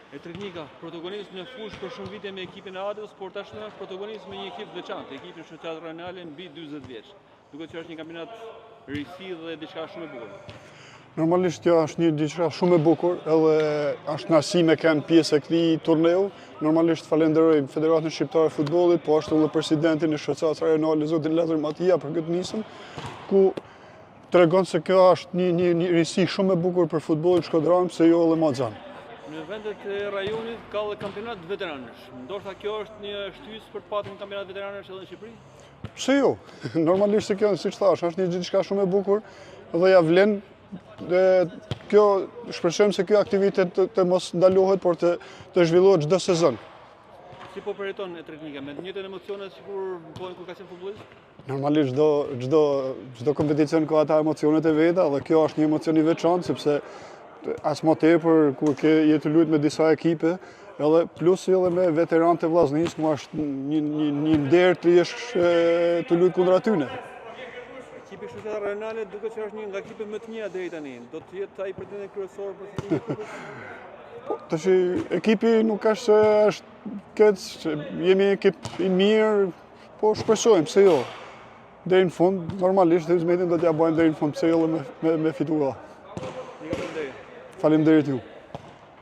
Etrit Nika, protagonist në fushë për shumë vite me ekipin e Adës, por tashmë është protagonist me një ekip të veçantë, ekipin Shoqatë Rajonale mbi 40 vjeç. Duket që është një kampionat risi dhe diçka shumë e bukur. Normalisht kjo është një diçka shumë e bukur, edhe është kënaqësi me kenë pjesë e këtij turneu. Normalisht falenderoj Federatën Shqiptare të Futbollit, po ashtu edhe presidentin e Shoqatës Rajonale zotin Lazër Matia për këtë nismë, ku Tregon se kjo është një, një, një risi shumë e bukur për futbollin shkodran, pse jo edhe ma gjanë. Në vendet e rajonit ka dhe kampionat veteranësh. Ndoshta kjo është një shtysë për të patur një kampionat veteranësh edhe në Shqipëri? Pse jo? Normalisht se kjo, siç thashë, është një diçka shumë e bukur dhe ja vlen dhe kjo shpresojmë se kjo aktivitet të, të mos ndalohet, por të, të zhvillohet çdo sezon. Si po përjeton Etrit Nika, me të njëjtat emocione sikur në kohën kur ka qenë futbollist? Normalisht çdo çdo çdo kompeticion ka ata emocionet e veta dhe kjo është një emocion i veçantë sepse as më tepër kur ke je tu lujt me disa ekipe, edhe plus edhe me veteranët e Vllaznisë, mu është një një një nder të jesh tu lujt kundra atyne. Ekipi Shoqata Rajonale duket se është një nga ekipet më të mira deri tani. Do të jetë ai pretendent kryesor për fitimin e kupës? Po, tash ekipi nuk është se është keq, jemi ekip i mirë, Po shpresojmë, pse jo. Deri në fund, normalisht hyzmetin do t'ja bëjmë deri në fund, pse jo dhe me, me, me fitu. Faleminderit ju.